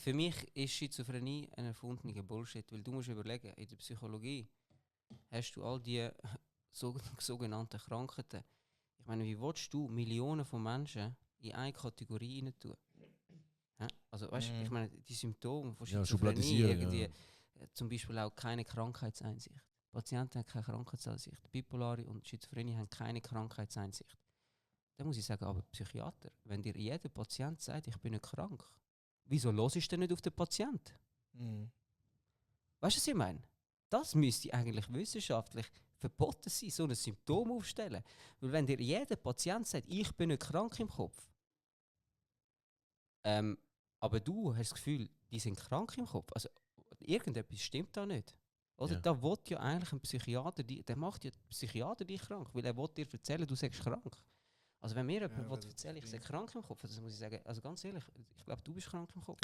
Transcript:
Für mich ist Schizophrenie ein erfundener Bullshit, weil du musst überlegen, in der Psychologie hast du all die sogenannten Krankheiten. Ich meine, wie willst du Millionen von Menschen in eine Kategorie rein tun? Also weißt, ich meine, die Symptome von Ja, Schizophrenie, schubladisieren, irgendwie, ja. zum Beispiel auch keine Krankheitseinsicht. Patienten haben keine Krankheitseinsicht. Bipolare und Schizophrenie haben keine Krankheitseinsicht. Dann muss ich sagen, aber Psychiater, wenn dir jeder Patient sagt, ich bin nicht krank, wieso hörst du denn nicht auf den Patienten? Weißt du, was ich meine? Das müsste eigentlich wissenschaftlich verboten sein, so ein Symptom aufstellen. Weil wenn dir jeder Patient sagt, ich bin nicht krank im Kopf, aber du hast das Gefühl, die sind krank im Kopf, also irgendetwas stimmt da nicht. Oder Ja. da will ja eigentlich ein Psychiater, der macht ja den Psychiater dich krank, weil er will dir erzählen, du sagst krank. Also wenn mir jemand will erzählen, ich sage krank im Kopf, also muss ich sagen, also ganz ehrlich, ich glaube, du bist krank im Kopf.